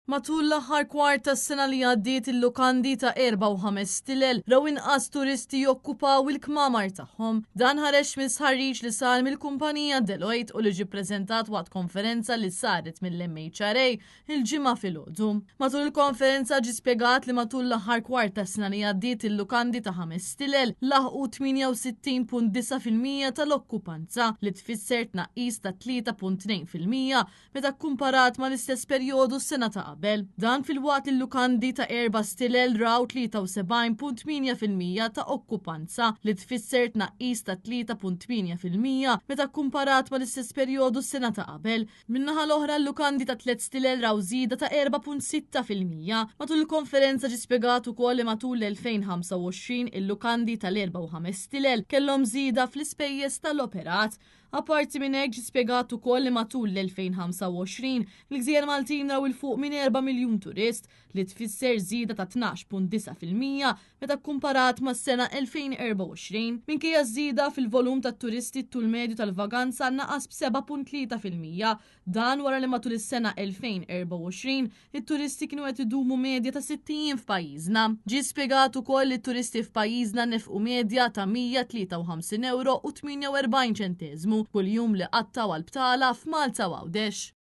Matul l-aħħar kwart tas-sena li għaddiet il-lukandi ta' erba' u ħames stilel raw inqas turisti jokkupaw il-kmamar tagħhom. Dan ħareġ minn stħarriġ li sar mill-kumpanija Deloitte u li ġie ppreżentat waqt konferenza li saret mill-MHRA il-Ġimgħa filgħodu. Matul il-konferenza ġie spjegat li matul l-aħħar kwart tas-sena li għaddiet il-lukandi ta' ħames stilel laħqu 68.9% tal-okkupanza li tfisser tnaqqis ta' 3.2% meta kkumparat mal-istess perjodu s-sena ta' qabel. Dan filwaqt li l-lukandi ta' erba' stilel raw 73.8% ta' okkupanza, li tfisser tnaqqis ta' 3.8% meta kkumparat mal-istess perjodu s-sena ta' qabel. Min-naħa l-oħra l-lukandi ta' tliet stilel raw żieda ta' 4.6%. Matul il-konferenza ġie spjegat ukoll li matul l-2025 il-lukandi tal-erba' u ħames stilel kellhom żieda fl-ispejjeż tal-operat. Apparti minn hekk ġie spjegat ukoll li matul l-2025, il-gżejjer Maltin raw 'il fuq minn erba' miljun turist, li tfisser żieda ta' 12.9% meta kkumparat mas-sena 2024. Minkejja ż-żieda fil-volum tat-turisti t-tul medju tal-vaganza naqas b'7.3%. Dan wara li matul is-sena 2024, it-turisti kienu qed idumu medja ta' sitt ijiem f'pajjiżna. Ġie spjegat ukoll li t-turisti f'pajjiżna nefqu medja ta' 153 ewro u 48 ċenteżmu kull jum li qattgħu għal btala f'Malta u Għawdex.